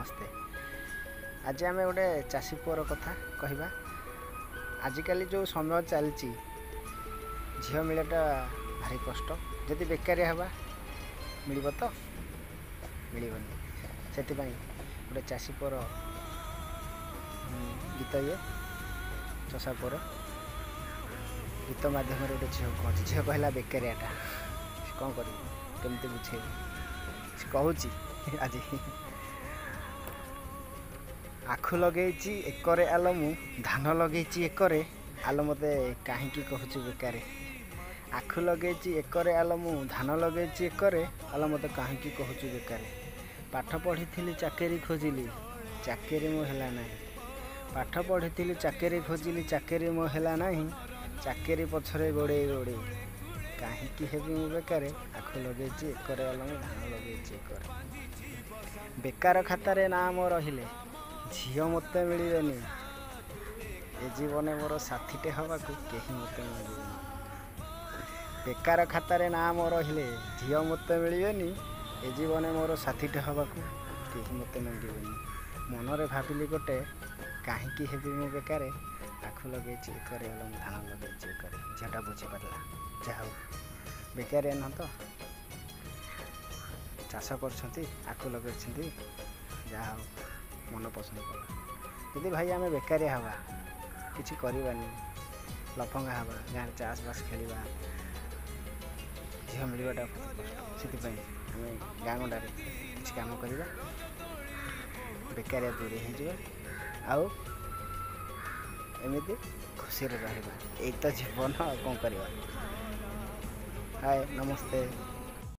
ନମସ୍ତେ। ଆଜି ଆମେ ଗୋଟେ ଚାଷୀ ପୁଅର କଥା କହିବା। ଆଜିକାଲି ଯେଉଁ ସମୟ ଚାଲିଛି, ଝିଅ ମିଳିବାଟା ଭାରି କଷ୍ଟ। ଯଦି ବେକାରିଆ ହେବା, ମିଳିବ ତ? ମିଳିବନି। ସେଥିପାଇଁ ଗୋଟେ ଚାଷୀ ପୁଅର ଗୀତ ଇଏ। ଚଷା ପୁଅର ଗୀତ ମାଧ୍ୟମରେ ଗୋଟେ ଝିଅ କହୁଛି। ଝିଅ କହିଲା ବେକାରିଆଟା, ସେ କ'ଣ କରିବ, କେମିତି ବୁଝେଇବ? ସେ କହୁଛି ଆଜି, ଆଖୁ ଲଗେଇଛି ଏକରେ ଆଲ ମୁଁ, ଧାନ ଲଗେଇଛି ଏକରେ ଆଲ, ମୋତେ କାହିଁକି କହୁଛୁ ବେକାରେ? ଆଖୁ ଲଗେଇଛି ଏକରେ ଆଲ ମୁଁ, ଧାନ ଲଗେଇଛି ଏକରେ ଆଲ, ମୋତେ କାହିଁକି କହୁଛୁ ବେକାରେ? ପାଠ ପଢ଼ିଥିଲି ଚାକିରି ଖୋଜିଲି, ଚାକିରି ମୋ ହେଲା ନାହିଁ। ପାଠ ପଢ଼ିଥିଲି ଚାକିରି ଖୋଜିଲି, ଚାକିରି ମୋ ହେଲା ନାହିଁ। ଚାକିରି ପଛରେ ଗୋଡ଼େଇ ଗୋଡ଼େଇ କାହିଁକି ହେବି ମୁଁ ବେକାରେ? ଆଖୁ ଲଗେଇଛି ଏକରେ ଆଲ ମୁଁ, ଧାନ ଲଗେଇଛି ଏକରେ। ବେକାର ଖାତାରେ ନାମ ରହିଲେ ଝିଅ ମୋତେ ମିଳିବେନି, ଏ ଜୀବନେ ମୋର ସାଥିଟେ ହେବାକୁ କେହି ମୋତେ ମିଳିବେନି। ବେକାର ଖାତାରେ ନାମ ରହିଲେ ଝିଅ ମୋତେ ମିଳିବେନି, ଏ ଜୀବନେ ମୋର ସାଥିଟେ ହେବାକୁ କେହି ମୋତେ ମାଗିବେନି। ମନରେ ଭାବିଲି ଗୋଟେ, କାହିଁକି ହେବି ମୁଁ ବେକାରେ? ଆଖୁ ଲଗେଇଛି ଏକରେ ହେଲେ ମୁଁ, ଧାନ ଲଗେଇଛି ଏକରେ। ଝିଅଟା ବୁଝିପାରିଲା, ଯାହା ହଉ, ବେକାରିଆ ନୁହଁ ତ, ଚାଷ କରୁଛନ୍ତି, ଆଖୁ ଲଗେଇଛନ୍ତି, ଯାହା ହଉ, ମନ ପସନ୍ଦ କଲା। ଯଦି ଭାଇ ଆମେ ବେକାରିଆ ହେବା, କିଛି କରିବାନି, ଲଫଙ୍ଗା ହେବା, ଗାଁରେ ଚାଷବାସ ଖେଳିବା, ଝିଅ ମିଳିବାଟା ବହୁତ କଷ୍ଟ। ସେଥିପାଇଁ ଆମେ ଗାଁ ଗଣ୍ଡାରେ କିଛି କାମ କରିବା, ବେକାରିଆ ଦୂରେଇ ହେଇଯିବା ଆଉ ଏମିତି ଖୁସିରେ ରହିବା। ଏଇ ତ ଜୀବନ, ଆଉ କ'ଣ କରିବା? ହାଏ, ନମସ୍ତେ।